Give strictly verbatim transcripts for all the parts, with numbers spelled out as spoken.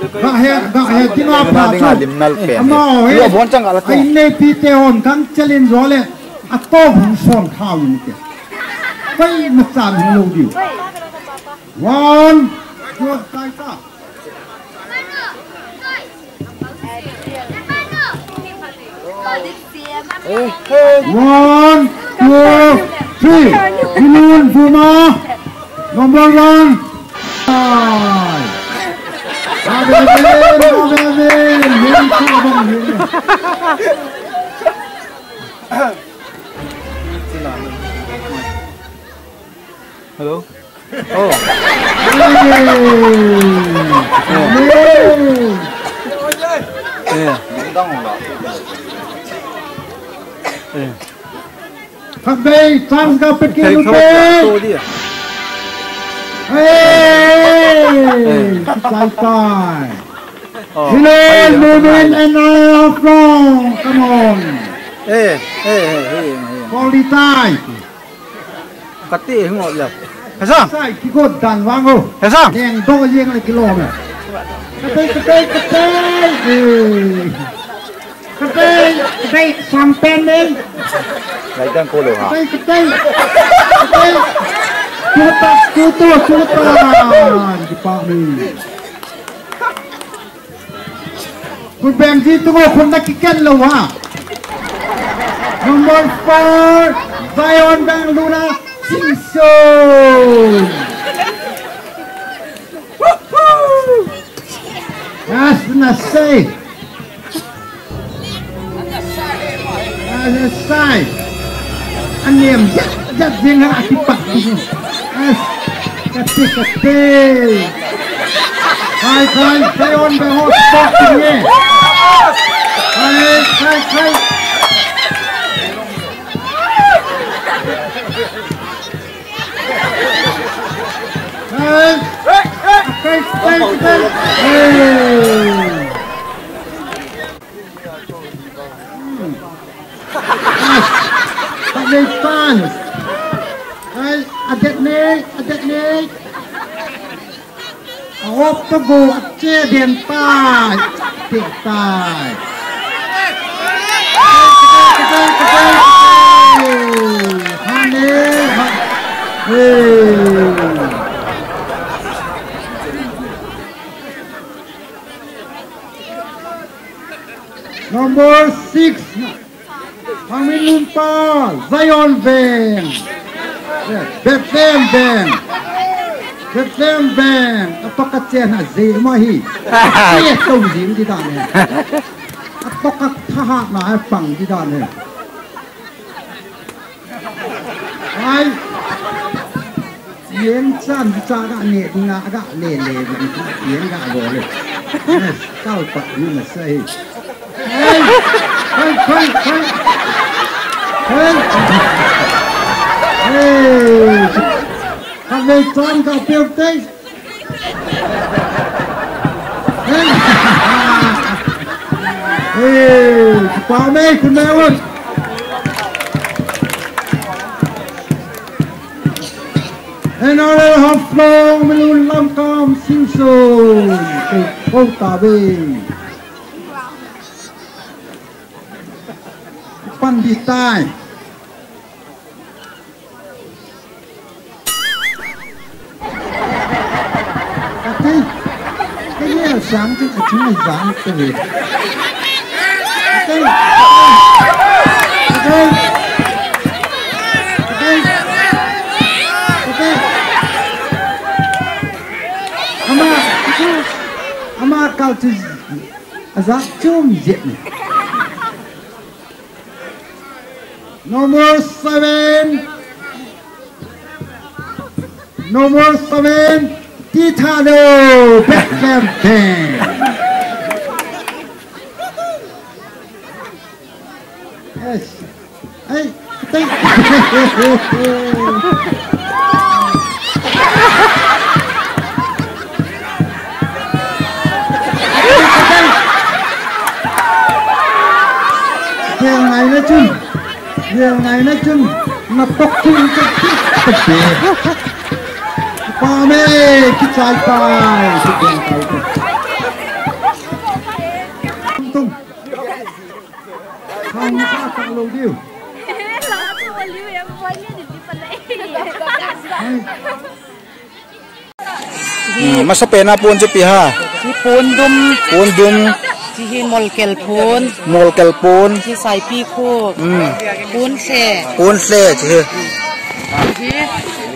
Ga he, ga he, ti nga pha chu. Ama he. Lo bon chang ala to. Ai nei pi te hon kang chalin zo le. A to hung son khau ni te. Pai na chan hung lo diu. One, two, tai ta. One, two, three. Minun Buma. Number one. Ai. Amen, amen, amen. Amen, amen. Hello. Oh. Hey. Yeah. Yeah. Khat vei, chance ga pe kit ute. Hey. Hey. Sai sai. Oh. Hello, Mevin and I are from. Come on. Hey, hey, hey, hey, hey. Quality time. Kati hing ot le. Hesam. Sai, kigot dan vang o. Hesam. Leng do jeng le kilo me. Kati, kati, kati. Eh. Kati, kati, sampen ni. Lai dan ko lo ha. Kati, kati. Kati. Tuta, tutu, tuta. Di pa ni. Khut beng ji tung o, khut na kiken lou ha. Number four, Zion Veng Luna Singson. Woohoo! As na sei. As na sei. Anem jat jat jing ha akipak. As. Kati, kati. Khai, khai, khai on the hot spot ni. Khai, khai, khai. Khai. Khai, khai, khai. Hey. Ai, a nei tan. Ai, a det nei, a det nei. A op to go, a che den tai. Te tai. Ha nei, ha. Hey. Number six. Hangmin Lunpa, Zion Veng. Bethlehem Veng. Bethlehem Veng. Apak a chen a zei ma hi. Ye to zin di dan e. Apak a thahat na a pang di dan e. Ai. Yen chan cha ga ne nga ga le le di yen ga go le. Kal pa ni ma sai. Hey, hey, hey, hey. Hey. Hey. Ka ve chan ka pe te. Hey. Hey, pa me ku me won. N R L Haflong, Minun Lamkam, Singson. Kei kou ta ve. Pan di tai. Kati, kati a sang tin a chung a jang te ve. Kati, kati, kati, kati. Ama, ama kal chu a jang chum jet ni. Number seven. Number seven. Tithalo Bethlehem Band. Yes. Hey. Hey. Kel ngai na chun, kel ngai na chun, na tok chun ka ti ka ti. Pa me, kichai tai, kichai tai. Tung. Khang sa sa lo diu. Hmm, masa pena pon chu ipi ham? Hi pon dum. Pon dum. Chi hi molkel pon. Molkel pon. Chi saipi khu. Hmm. Pon se. Pon se chi hi. Chi hi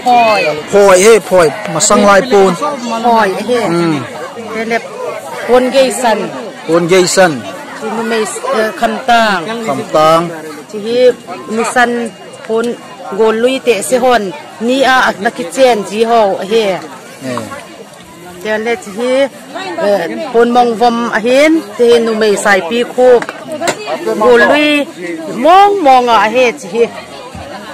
phoi. Phoi hi phoi. Masang lai pon. Phoi hi. Hmm. Tele pon geisan. Pon geisan. Chi numei, eh, khamtang. Khamtang. Chi hi nisan pon gollui te se hon. Ni a, a na kichen ji ho hi. Eh. Tele chi hi, eh, pon mong vom ahin, chi hi numei saipi khu. Gollui mong mong a hi chi hi.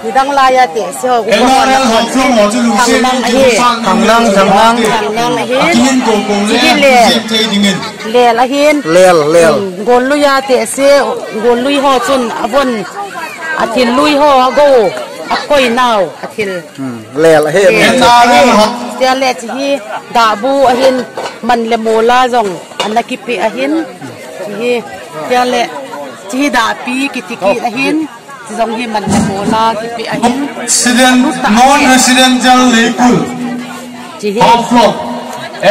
Nidang laiya te se ho, upa ho na kon. Thang nang ahi. Thang nang, thang nang. Thang nang ahi. Chi hi lel. Lel ahin. Lel, lel. Hmm, gollui a te se, gollui ho chun avon. Athil lui ho ago. Akoi nau, athil. Hmm, lel ahi. Lel ahi. Tele chi hi, dabu ahin, man le mola jong. Ana kipe ahin. Chi hi, tele, chi hi dapi kiti kit ahin. Chi jong hi man le mola kipe ahin. Student, non-residential leikul. Chi hi. Half floor.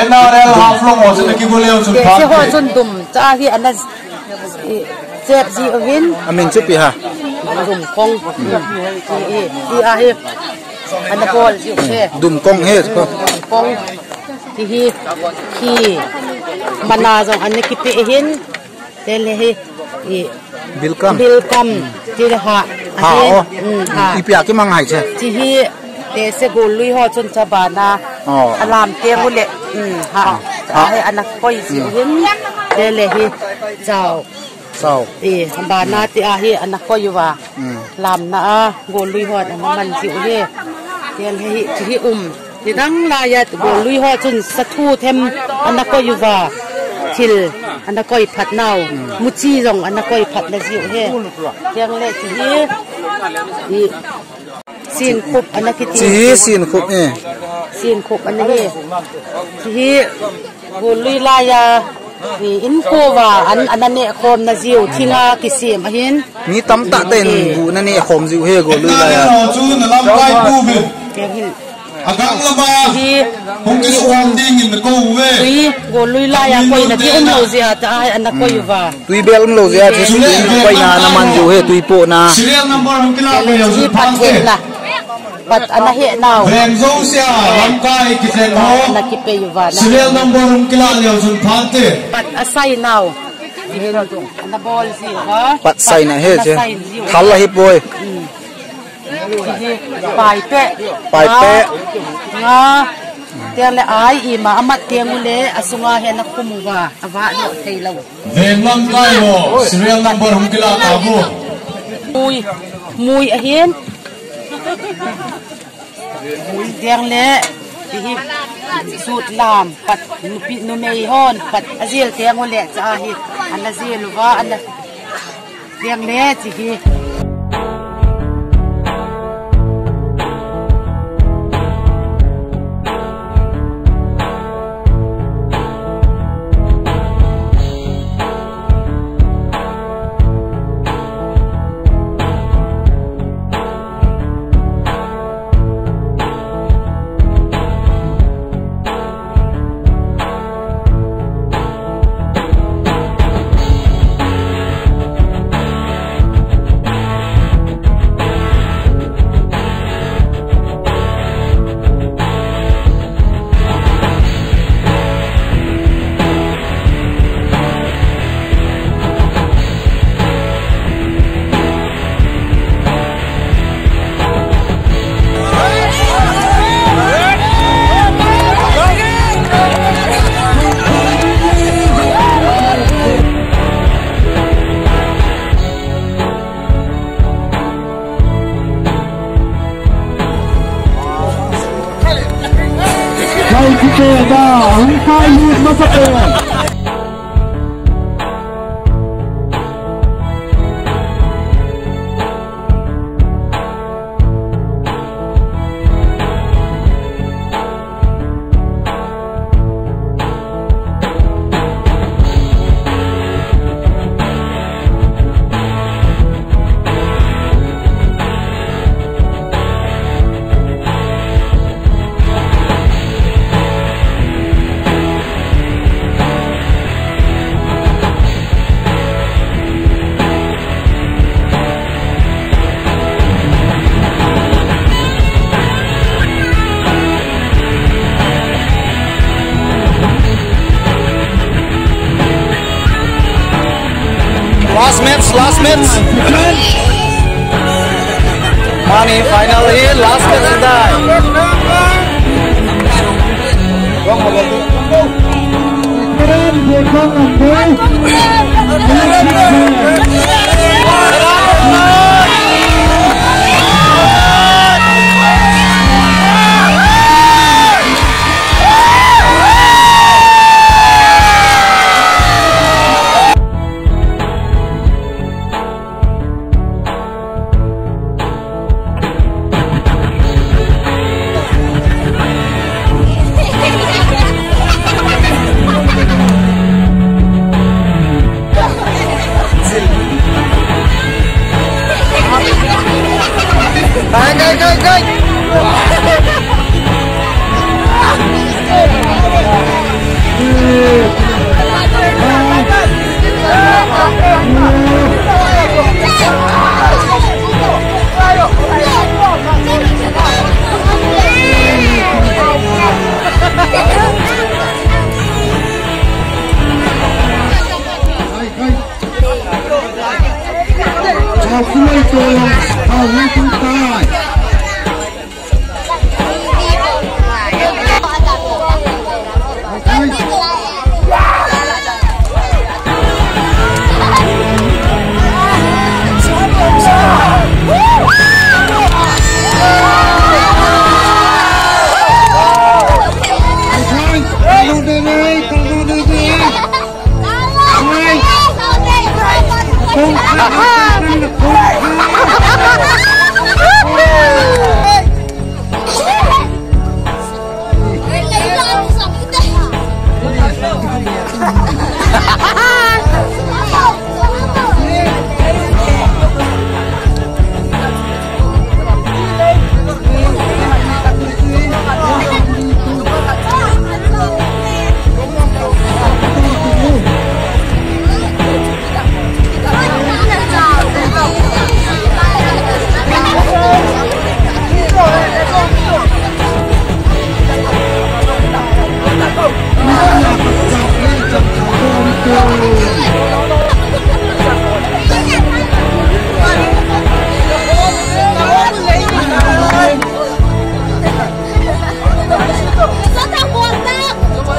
N R L half floor ho, chi na kibol leo chun. Chi ho chun dum. Cha hi ana i, chep ji uvin. Amin chu ipi ham? Dum kong. I, i, i a hi. Ana bol ji u hi. Dum kong hi. Dum kong. Chi hi. Hi. Mana jong ana kipe ahin. Tele hi, i, bilkam. Bilkam. Chi le ha. Ha, ahi, oh. Mm, ha. Ipi a kimang ham chi? Chi hi, te se gollui ho chun cha bana. Oh. Alam te hu le. Mm, ha. Ha. Ahi ana koi ji u hin. Tele hi, chao. Chao. I, bana ti a hi ana koi uva. Mm. Lamna a, gollui ho ana man ji u hi. Tele hi, chi hi um. Nidang laiya gollui ho chun sathu them ana koi uva. Thil ana koi phat nau. Muchi jong ana koi phat na ji u hi. Tele chi hi. I, sinkhup ana kiti. Chi hi sinkhup e. Sinkhup ana hi. Chi hi gollui laiya. I, inko uva an, ana neh khom na ji u thinga kisem ahin. Mi tamtah ten bu na neh khom ji u hi gollui laiya. Chu na lamkai pu ve. Teng hin. Agang lama. Hi. Hung kisuang ding in ko ve. Tui, gollui laiya koina ti um lou jeh a ta ai ana koi uva. Tui bel um lou jeh a, tui koina ana man ji u hi, tui pohna. Serial number hung kila. Tele hi pat hehna. Pat ana heh nau. Veng jouse a, lamkai kitheng ho. Ana kipe uva na. Serial number hung kila leo chun phante. Pat asai nau. Ana bol ji uva. Pat saina hi. Pat ana che. Sai ji uva. Thal ahi poi. Hmm. Chi hi paipeh. Paipeh. Nga. Teng le ai ima amat teng u le asunga hi ana khum uva. Ava doh thei lou. Veng lamkai ho, serial number hung kila ta vo. Mui, mui ahin. Teng le, chi hi, sut lam, pat, nupi, numei hon, pat, ajil teng u le, cha hi, ana jil uva, ana, Teng le chi hi. Last match, last match. Mani final hi last match ahitai. Kai, kai, kai, kai.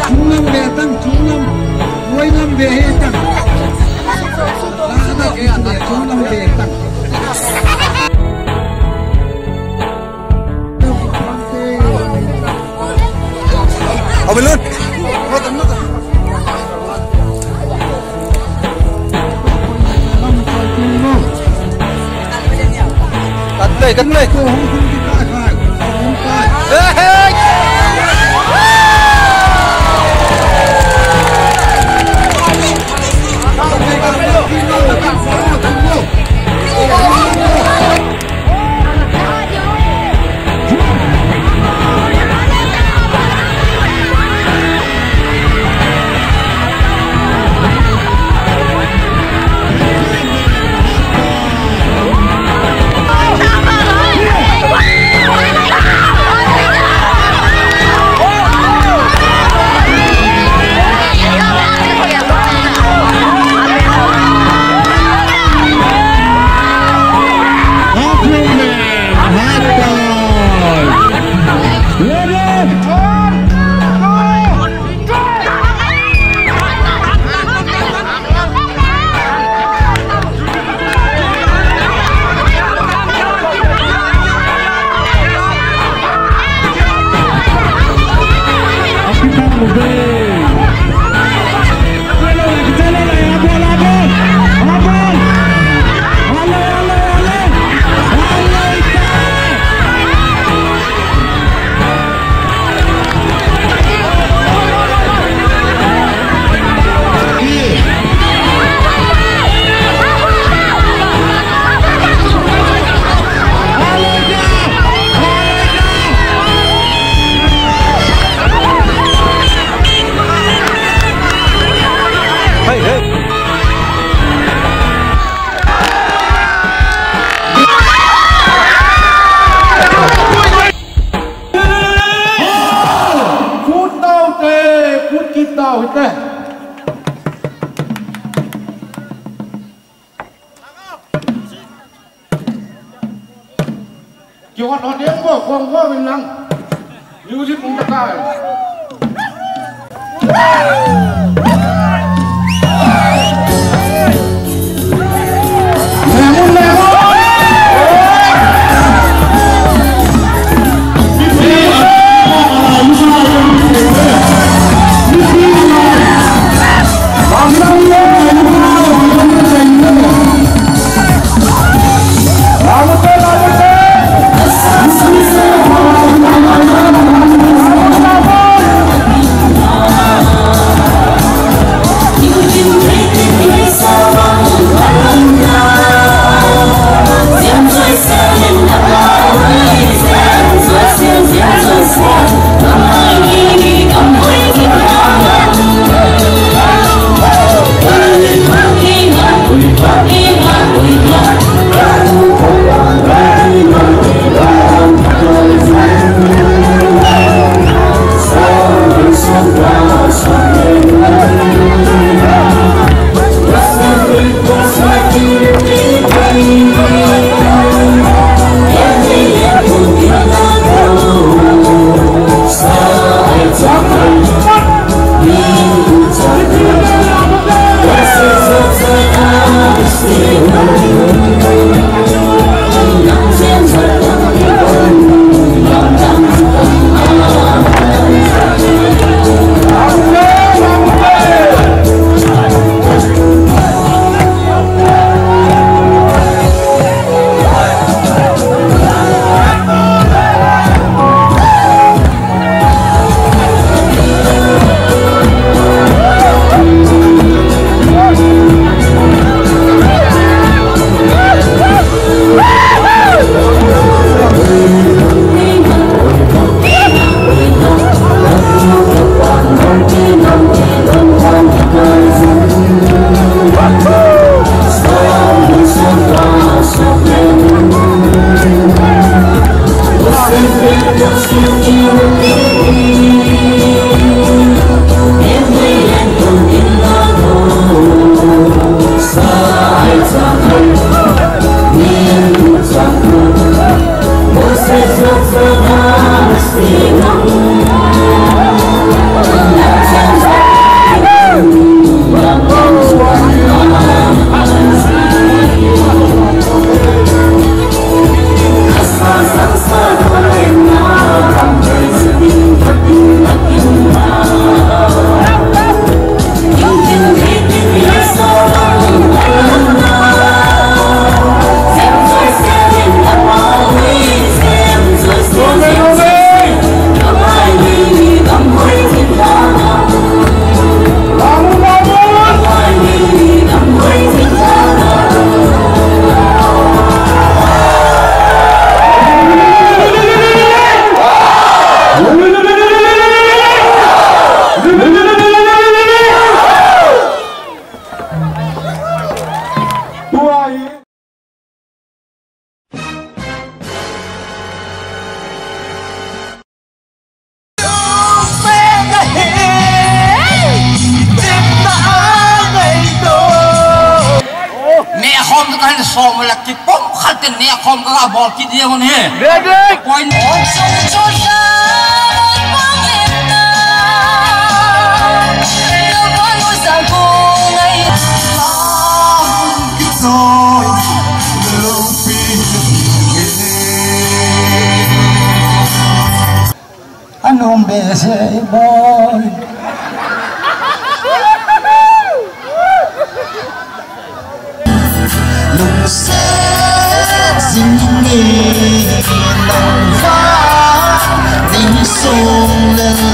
Chunglam ve tang, chunglam. Voilam ve hi tang. Lada ki chunglam ve tang. Overload. Cut le, cut le. Hey, hey. Hot hot ding ko, kong ko min lang. Music kong takai. Neh khom ka hin som la kipom khat te neh khom ka bol kit dia hon he. Point. Anum be se boy. Lungset jing ni nang va ding sung le.